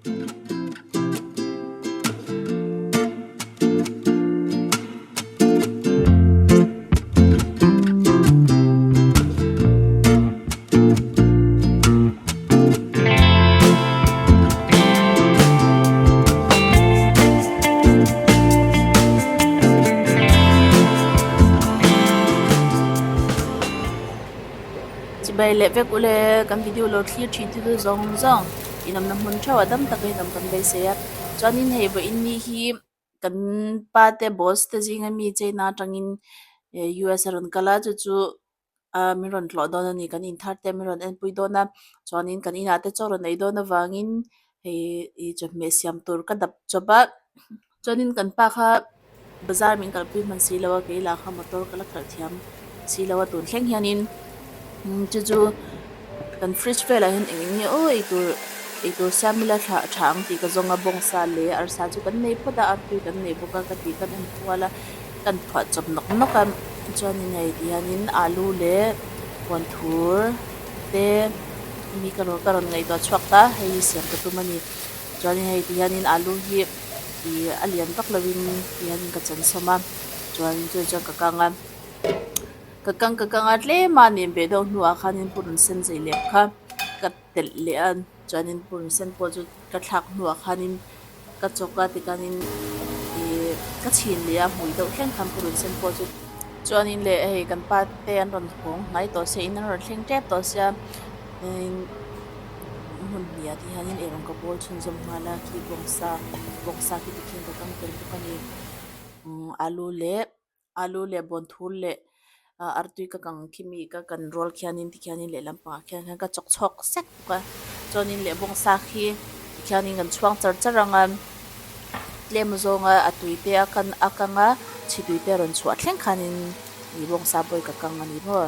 Chibai leh vek ule kan video lo thlir thin te chu zawng zawng inawmna hmun theuh a dam takin awm kan beisei a chuanin hei vawiin ni hi kan pa te boss te zinga mi China atangin US a rawn kal a chu chu ah min rawn tlawh dawn a ni kan inthar te min rawn enpui dawn a chuanin kan inah te chaw rawn ei dawn avangin hei ih chawhmeh siam tur ka dap chawp a chuanin kan pa kha bazar min kalpui hman si lo a kei lah kha motor ka la khalh thiam si lo a tun thleng hianin chu chu kan fridge velah hian eng eng nge aw eitur eitur siam ila thla tha ang tih ka zawng a bawngsa leh arsa chu kan nei phawt a artui kan nei bawk a ka tih kan en kual a kan phuah chawp nawk nawk a chuanin hei ti hianin alu leh puanthur te mi ka rawn ka rawn ngaihtuah chhuak ta hei hi siam ka tum a ni chuanin hei ti hianin alu hi ih a lian vak lovin ti hianin ka chan sawm a chuan chu chuan ka kang a ka kang ka kang a tlem a nem ve deuh hnuah khanin purun sen zei leh kha ka telh leh a chuanin purun sen pawh chu ka thlak hnuah khanin ka chawk a tikhanin ih ka chhin leh a hmui deuh thleng khan purun sen pawh chu chuanin leh hei kan pa te an rawn hawng hnai tawh sia in an rawn thleng tep tawh sia hmun hnih ah te hianin eirawng ka bawl chhunzawm nghal a khi bawngsa bawngsa khi tikhian ka kang tel bawk a ni umm alu leh alu leh bawnthur leh ah artui ka kang khi mi ka kan rual khianin tikhianin lehlam pangah khian khan ka chawk chhuak sek bawk a chuanin leh bawngsa khi tikhianin kan chhuang char char ang a tlem zawnga a tui te a kan a kang a chhi tui te a rawn chhuah thleng khanin ih bawngsa pawh hi ka kang a ni maw.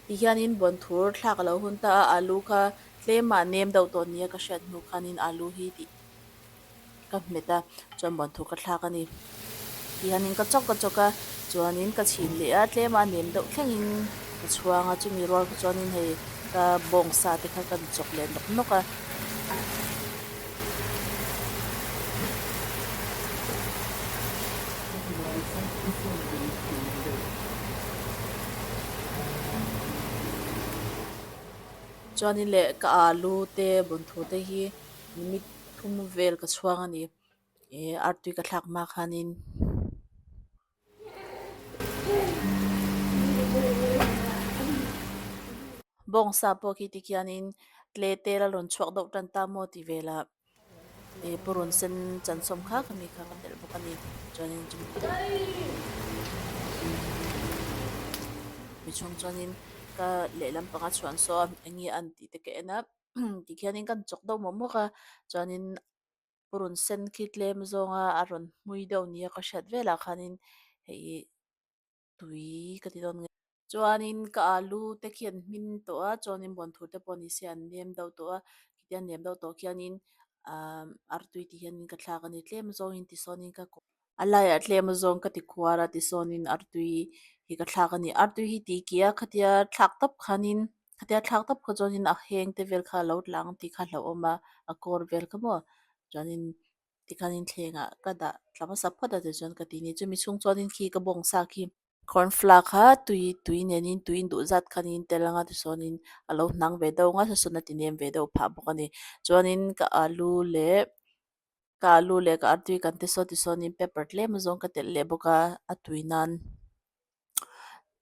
Tihianin bawnthur thlak a lo hun ta a, alu kha tlemah nem deuh tawh nia ka hriat hnu khanin alu hi tih ka hmet a, chuan bawnthur ka thlak a ni. Tihianin ka chawk ka chawk a, chuanin ka chhin leh a, tlema nem deuh thlengin ka chhuang a, chumi rual kha chuanin hei ka bawngsa te kha ka chawk leh nawk nawk a. Chuanin leh ka alu te bawnthur te hi minute thum vel ka chhuang a ni eh artui ka thlak hma khanin. Bawngsa pawh khi tikhianin tle tel a rawn chhuak deuh tan ta maw tih velah ih purun sen chansawm kha khami kha ka telh bawk a ni chuanin chumi chhung chuanin ka lehlam panga chhuan saw a eng nge an tih te ka en a tikhianin kan chawk deuh mawk mawk a chuanin purun sen khi tlem zawnga a rawn hmui deuh nia ka hriat velah khanin hei tui ka ti dawn nge. Chuanin ka alu te khi an hmin tawh a chuanin bawnthur te pawh ni se an nem deuh tawh a khitia an nem deuh tawh khianin ahh artui ti hianin ka thlak a ni tlem zawngin tisawnin ka a laiah tlem zawng ka ti khuar a tisawnin artui hi ka thlak a ni artui hi tih kih a khatia thlak tawp khanin khatia thlak tawp kha chuanin a heng te vel kha a lo tla ang tih kha a hlauhawm a a kawr vel kha maw chuanin tikhanin thlengah ka dah tla hmasa phawt a tichuan ka ti ni chumi chhung chuanin khi ka bawngsa khi corn flour kha tui tui nenin tui induh zat khanin tel anga tichuanin a lo hnang ve deuh ang a sawn a ti nem ve deuh phah bawk a ni chuanin ka alu leh ka alu leh ka artui kan ti saw tichuanin pepper tlem azawng ka telh leh bawk a a tui nan.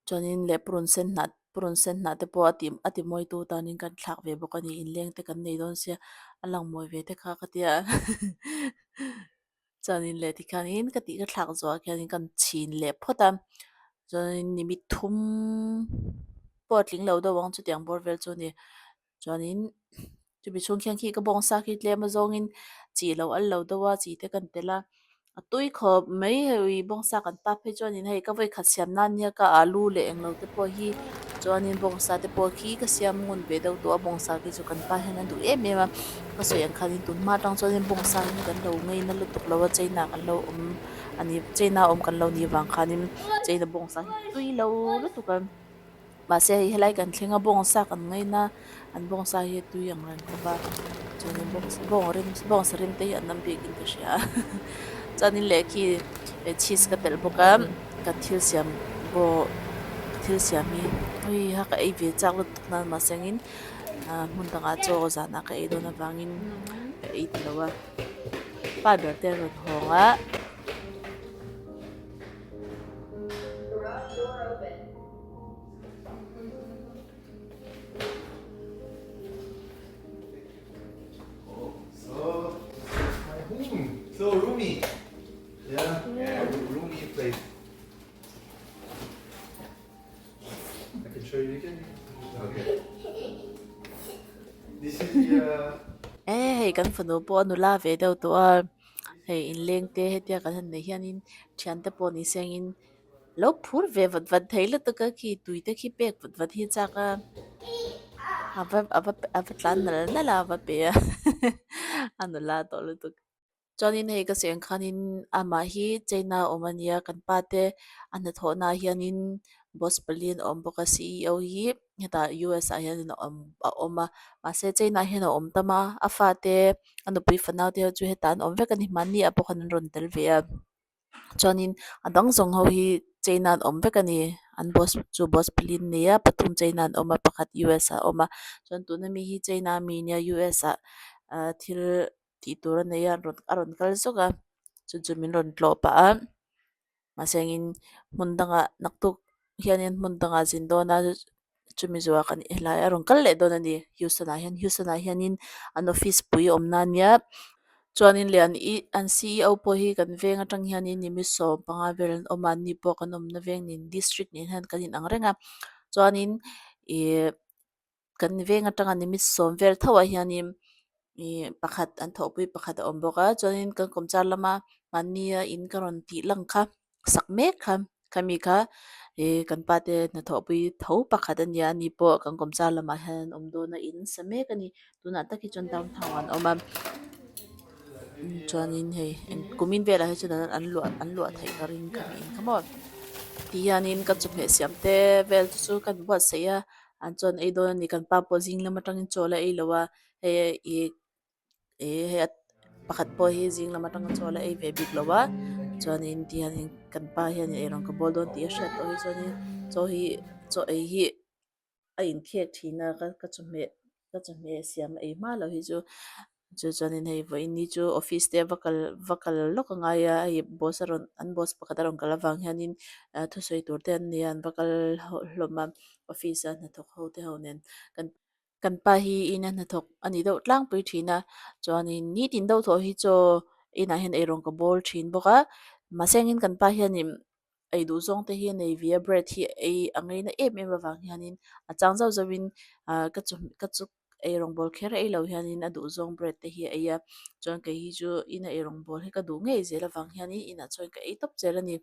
Chuanin leh purun sen hnah purun sen hnah te pawh a ti a ti mawi tu tanin kan thlak ve bawk a ni inleng te kan nei dawn sia a lang mawi ve te kha ka tia chuanin leh tikhianin ka tih ka thlak zawh ah khianin kan chhin leh phawt a chuanin ni mi thum pawh a tling lo deuh ang chutiang bawr vel chu a ni. Chuanin chumi chhung khian khi ka bawngsa khi tlem azawngin chi lo al lo deuh a chi te kan telh a a tui khawp mai hei bawngsa kan pap phei chuanin hei ka vawikhat siam nan nia ka alu leh englo te pawh hi chuanin bawngsa te pawh khi ka siam ngun ve deuh tawh a bawngsa khi chu kan pa hian a duh em em a ka sawi ang khanin tun hma atang chuanin bawngsa hi kan lo ngei na lutuk lo a china kan lo awm. Ani China awm kan lo nih vang khanin China bawngsa hi tui lo lutuk a mahse hei helai kan thleng a bawngsa kan ngaina an bawngsa hi a tui ang reng khawp a chuanin bawngsa bawng rim bawngsa rim te hi an awm bikin ka hria a chuanin leh khi cheese ka telh bawk a kan thil siam pawh thil siam hi hei ha ka ei ve chak lutuk nan mahse angin ah hmun dangah chaw zanah ka ei dawn avangin ka ei ta lo a pa ber te a rawn hawng a. So, this is my home. So roomy. Yeah, yeah, roomy place. I can show you again. Okay. This is the uh, Eh hei kan fanu pawh a nula ve deuh tawh a hei inleng te hetia kan han neih hianin thiante pawh ni sengin Lo phur ve vat vat thei lutuk a khi tui te khi pek vat vat hi a chak a a va a va a va tlan nal nal a a va pe a a nula tawh lutuk. Chuanin hei ka sawi ang khanin amah hi China a awm a nia kan pa te a hnathawhna ah hianin boss pali an awm bawk a C E O hi hetah U S ah hianin a awm a awm a mahse China ah hian a awm tam a a fate a nupui fanau te ho chu hetah an awm vek a ni hmanni ah pawh khan an rawn tel ve a. Chuanin a dang zawng ho hi China an awm vek a ni an boss chu boss pali an nei a pathum China an awm a pakhat U S ah a awm a chuan tuna mi hi China ami nia U S ah ahh thil tih tur a nei a rawn a rawn kal zawk a chu chu min rawn tlawh pah a mahse engin hmun dangah naktuk hianin hmun dangah a zin dawn a chumi zawhah kan helai a rawn kal leh dawn a ni Houston ah hian Houston ah hianin an office pui awm na ania chuanin leh an ih an C E O pawh hi kan veng atang hianin ni 15 vel an awm a an ni pawh kan awmna veng nen district nen hian kan inang reng a chuanin ihh kan veng atanga ni 10 vel tho ah hianin ih pakhat an thawhpui pakhat a awm bawk a chuanin kan kawmchar lama mahnia in ka rawn tih lang kha. Sak mek kha khami kha ih kan pa te hnathawhpui tho pakhat a nia ani pawh kan kawmchar lamah hian an awm dawn a in sa mek a ni tunah tak hi chuan downtown ah an awm a chuanin hei kumin velah hi chuan an luah an luah theih ka ring khami in kha maw ti hianin ka chawhmeh siam te vel te chu ka buatsaih a an chuan ei dawn a ni kan pa pawh zing lam atangin chaw la ei lo a hei ih. Ih hei pakhat pawh hi zing lam atanga chaw la ei ve bik lo a chuanin ti hianin kan pa hianin eirawng ka bawl dawn tih a hriat tawh hi chuanin chaw hi chaw ei hi a inkhek thin a ka ka chawhmeh ka chawhmeh siam a ei hma loh hi chu chu chuanin hei vawiin ni chu office te va kal va kal lawk a ngai a hei boss a rawn an boss pakhat a rawn kal avang hianin ah thusawi tur te an nei a an va kal hlawm a office a hnathawk ho te ho nen kan. Kan pa hi ina hnathawk a ni deuh tlangpui thin a chuanin nitin deuh thawh hi chaw inah hian eirawng ka bawl thin bawk a mahse engin kan pa hianin ei duh zawng te hi a nei ve a bread hi ei a ngaina em em avang hianin a chang zauh zauhin ah ka chu ka chu eirawng bawl kher ei lo hianin a duh zawng bread te hi a ei a chuan kei hi chu ina eirawng bawl hi ka duh ngei zel avang hianin inah chuan ka ei tawp zel a ni.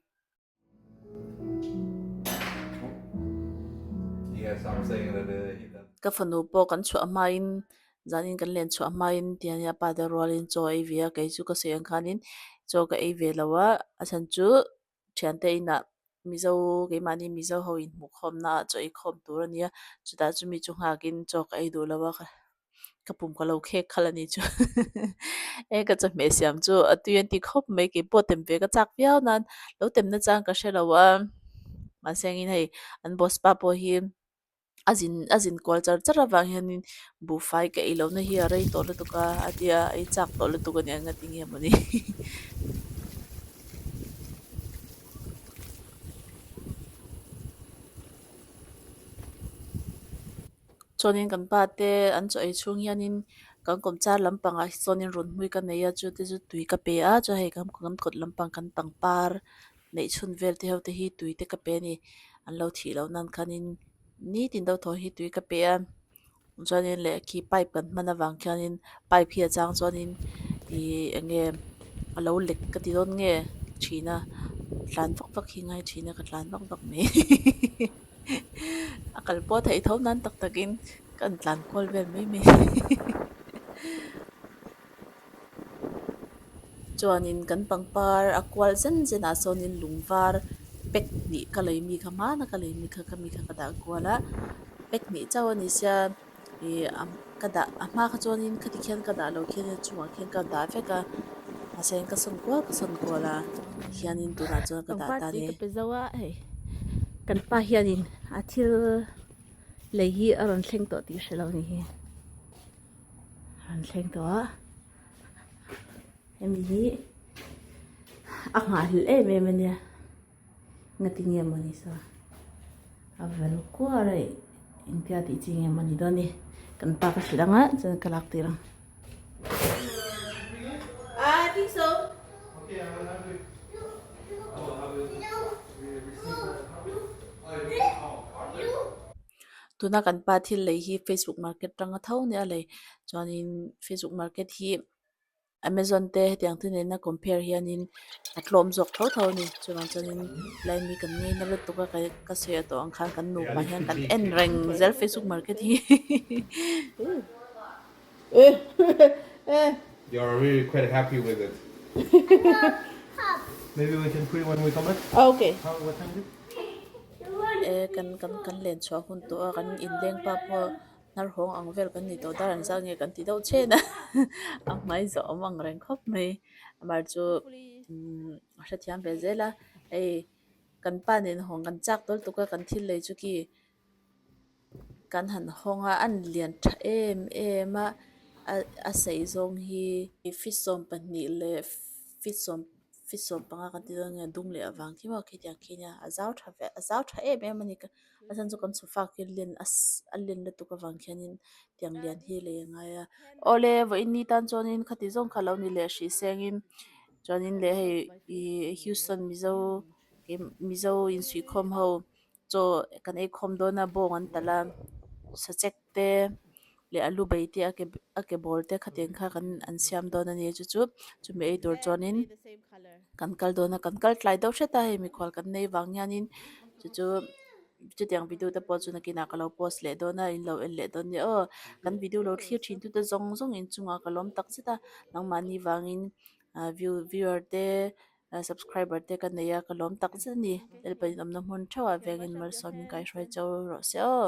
Ka fanu pawh kan chhuah hmain zanin kan len chhuah hmain tihian a pa te rualin chaw a ei ve a kei chu ka sawi ang khanin chaw ka ei ve lo a a chhan chu thiante inah mizo keimahni mizo ho inhmuhkhawmna ah chaw ei khawm tur a nia chutah chumi chu nghakin chaw ka ei duh lo a. Ka pum ka lo khek khalh a ni chu e ka chawhmeh siam chu a tui an ti khawp mai kei pawh tem ve ka chak viau nan lo tem na chang ka hre lo a mahse engin hei an boss pa pawh hi a zin a zin kual char char avang hianin buhfai ka ei lohna hi a rei tawh lutuk a a tia ei chak tawh lutuk a nia nga ti nge mawni. Chuanin kan pa te an chaw ei chhung hianin kan kawmchar lampangah hi chuanin run hmui ka nei a chu te chu tui ka pe a chuan hei kan kawt lampang kan pangpar neih chhun vel te ho te hi tui te ka pe a ni an lo thih loh nan khanin nitin deuh thaw hi tui ka pe a chuanin leh khi pipe kan hman avang khianin pipe hi a chang chuanin ih eng nge a lo lek ka ti dawn nge thin a tlan vak vak hi ngai thin a ka tlan vak vak mai. A kal pawh theih tho nan tak takin kan tlan kual vel mai mai. Chuanin kan pangpar a kual zen zen ah sawnin lung var pack hnih ka lei mi kha hmana ka lei mi kha kha mi kha ka dah kual a pack hnih chauh a ni sia ih ka dah a hma kha chuanin khati khian ka dah loh khian a chungah khian ka dah vek a mahse ka sawn kual ka sawn kual a hianin tunah chuan ka dah ta a ni. Kan pa hianin a thil lei hi a rawn thleng tawh tih hre lo a ni hi a rawn thleng tawh a. Hemi hi a nghahhlelh em em a nia ngati nge mawni saw a vel kuar a engtia tih chi nge mawni dawn ni kan pa ka hrilh ang a chuan ka lak tir ang. I think so. Tuna kan pa thil lei hi Facebook market atanga tho nia lei chuanin Facebook market hi Amazon te hetiang te nena compare hianin a tlawm zawk tho tho a ni chuvang chuanin lai mi kan ngaina lutuk a ka sawi a tawh ang khan kan nupa hian kan en reng zel Facebook market hi. You are really quite happy with it. Maybe we can put it when we come back. Okay. How, what time is it? E kan kan kan len chhuah hun tawh a kan inleng pa pawh hnar hawng ang vel kan ni tawh dar an zah nge kan ti deuh chhen a a hmai zawh awm ang reng khawp mai amah chu umm a hrethiam ve zel a hei kan pa nen hawng kan chak tawl tuk a kan thil lei chu khi kan han hawng a an lian tha em em a a sei zawng hi feet 12 leh feet 10 feet 15 kan ti dawn nge dum leh avang khi maw khitiang khi nia a zau tha ve a zau tha em em a ni ka a chhan chu kan sofa khi len a a len lutuk avang khianin tiang lian hi lei a ngai a awle vawiin ni tan chuanin khati zawng kha lo ni leh hrih sengin chuanin leh hei ihh Houston Mizo Mizo insuihkhawm ho. Chaw kan ei khawm dawn a bawng an talh a sachek te leh alu bai te a ke a ke bawr te khatiang kha kan an siam dawn a ni chu chu chumi ei tur chuanin kan kal dawn a kan kal tlai deuh hret a hei mikhual kan nei vang hianin chu chu chutiang video te pawh chu nakinah ka lo post leh dawn a in lo en leh dawn nia aw kan video lo thlir thin tute zawng zawng inchungah ka lawm tak zet a nangmahni vangin ah view viewer te. Subscriber te ka nei a ka lawm tak zet a ni help in awmna hmun theuh ah vengin malsawmin kaihruai chau rawh se aw.